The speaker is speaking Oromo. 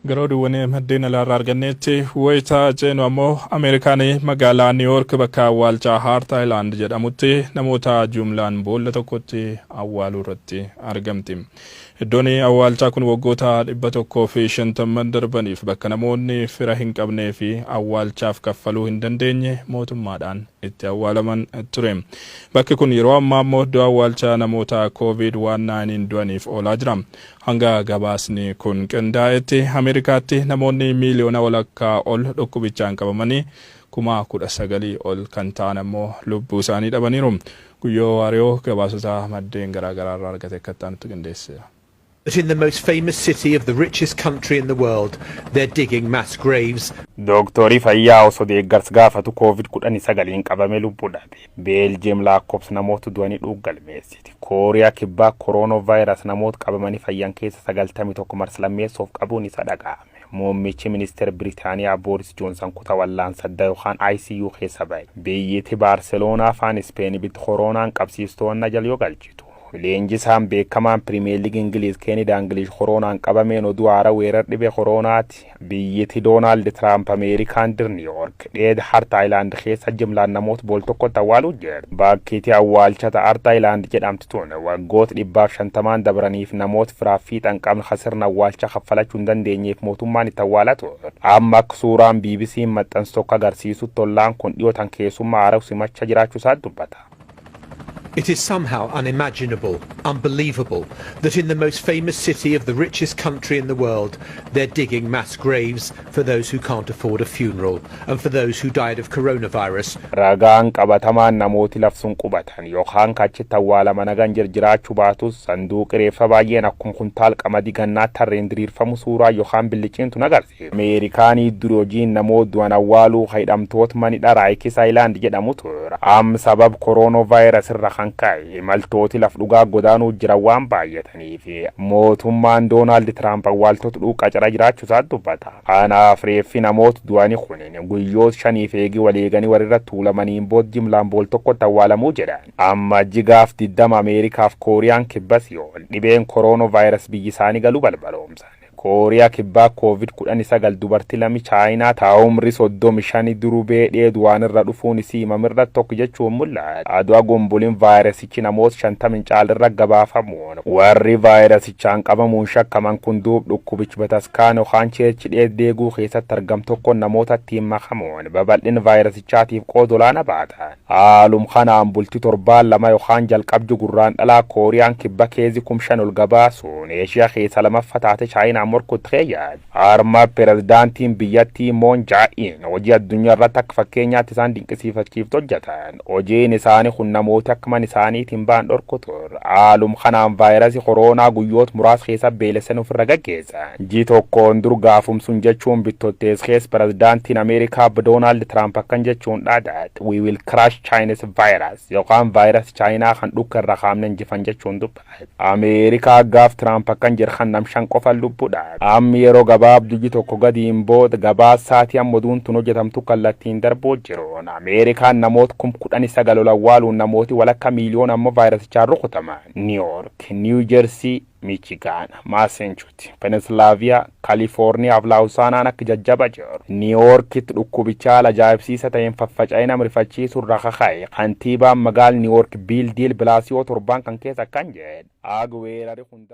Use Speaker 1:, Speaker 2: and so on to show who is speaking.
Speaker 1: Gara oduuwwan maddeen alaarraa arganneetti wayitaa ceenu ammoo, Ameerikaan magaalaa Niiwoork bakka awwaalchaa Haart Aayilaand jedhamutti namoota jumlaan boolla tokkotti awwaaluu irratti argamti. Iddoon awwaalchaa kun waggoota 150 darbaniif bakka namoonni fira hin qabnee fi awwaalchaaf kaffaluu hin dandeenye mootummaadhaan itti awwaalaman ture. Bakki kun yeroo ammaa immoo iddoo awwaalchaa namoota COVID-19 du'aniif oolaa jira. Hanga gabaasni kun qindaa'etti Ameerikaatti namoonni miiliyoona walakkaa ol dhukkubichaan qabamanii, 19,000 ol kan ta'an ammoo lubbuu isaanii dhabaniiru. Guyyoo Waariyoo gabaasota maddeen garaagaraa irraa argate akka nutti qindeesseera.
Speaker 2: That in the most famous city of the richest country in the world, they're digging mass graves.
Speaker 3: Dooktorii fayyaa osoo deeggarsa gaafatu COVID-19n qabame lubbuu dhabe. Beeljiyeem lakkoofsa namoota du'anii galmeessiti. Kooriyaa Kibbaa kooroonaa vaayirasi namoota qabamanii fayyan keessa 91 marsa lammeessoof qabuun isa dhaga'ame. Muummichi ministeera Biriitaaniyaa Booris Joonsan kutaa wallaansa addaa yookaan ICU keessa ba'e. Biyyatti Baarseloonaa afaan Ispeen bitti kooroonaan qabsiistoonna jala yoo galchitu. Leenjisaan beekamaan Pirimeer Liigii Ingiliiz Keenii Daangilish kooroonaan qabameen oduu haaraa weerar dhibee kooroonaati. Biyyatti Doonaald Tiraamp Ameerikaan dir Niiwoork dheeda Hart Aayilaand keessa jimlaan namoota bool tokkotti awwaaluu jira. Bakkiitti awwaalchata Hart Aayilaand jedhamtu tun waggoota 150n dabraniif namoota firaaf fiixan qabne sirna awwaalcha kaffalachuu hin dandeenyeef mootummaan itti awwaalaa ture. Amma akka suuraan BBC'n maxxansu tokko agarsiisutti tollaan kun dhiyootan keessummaa haaraa simachaa jiraachuu isaa dubbata.
Speaker 2: It is somehow unimaginable, unbelievable, that in the most famous city of the richest country in the world, they're digging mass graves for those who can't afford a funeral and for those who died of coronavirus.
Speaker 3: Ragaan qabatamaan namooti lafsun qubatan yookaan kachitti awwaalaman hagan jiraachuu baatus, sanduuqi reeffa baay'een akkuma kuntaal qamadii gannaatti tarreen diriirfamu suuraa yookaan billiciintu agarsiisa. Ameerikaanii duri hojiin namoota du'an awwaaluu hidhamtoota manidha Raayikis Aayilaand jedhamu ture. Amma sabab kooroonaa vaayirasii irra kan ka'e imaltooti laf dhugaa godaanuu jiran waan baay'ataniif mootummaan Doonaald Tiraamp awwaaltota dhuuqa cara jiraachuu isaa dubbata. Kanaaf reeffi namoota du'anii kunin guyyoota 5f eegii wal eeganii walirra tuulamaniin booda jimlaan bool tokkotti awwaalamuu jedhan. Amma jigaaf 20 Ameerikaaf Kooriyaan Kibbas yoo dhibeen kooroonaa vaayirasii biyyi isaanii galuu balbaloomsan. Kooriyaa Kibbaa COVID-19 dubartii lami Chaayinaa taa umri 35 duruu beedhee du'aan irra dhufuun isii himamirra tokko jechuun mul'ata. Aduu gombuliin vaayirasichi namoota 50 caalirra gabaafamuun warri vaayirasichaan qabamuun shakkaman kun duub dhukkubichi bataskaan yookaan church deeguu keessatti argam tokkoon namoota ittiin makamuun babal'ina vaayirasichaatiif qooda olaanaa baatan. Haalum kanaan bultii torbaan 2 yookaan jalqabji Gurraan Dhalaa Kooriyaan Kibba case 5,000 ol gabaasuun Eeshiyaa keessa lamaffaa taate Chaayinaa morkutti keeyyaate. Harma pirezidaantiin biyyattii Moon Jaa'iin hojii addunyaa irratti akka fakkeenyaatti isaan dinqisiifachiiftu hojjetan. Hojiin isaanii kun namoota akka mana isaaniitiin ba'an dhorku ture. Haalum kanaan vaayirasii kooroonaa guyyoota muraasa keessa beelessan ofirra gaggeessan. Ji tokkoon dur gaafumsun jechuun bittottees keessa pirezidaantiin Ameerikaa Doonaald Tiraamp akkan jechuun dhaadate: "We will crush Chinese virus" yookaan vaayirasii Chaayinaa kan dhukka irra kaamne injifan jechuun dubbate. Ameerikaa gaaf Tiraamp akkan jedhu kan nam shan qofan lubbuudha. Ammi yeroo gabaabduu ji tokko gadiin booda gabaasaatii amma oduun tun hojjetamtu kallattiin darbuu jiru. Ameerikaan namoota 19,000 ol awwaaluun namooti walakka miiliyoona ammoo vaayirasichaan rukutaman. New York, New Jersey, Michigan, Massachusetts, Pennsylvania, California fi Laawusaanaan akka jajjaba jiru. New Yorkitti dhukkubicha haala ajaa'ibsiisa ta'een faffaca'ee nama rifachiisu irraa kaka'e. Kantiibaan magaala New York Bill de Blasio torbaan kan keessa akkan jedhe. Ag weerarri kun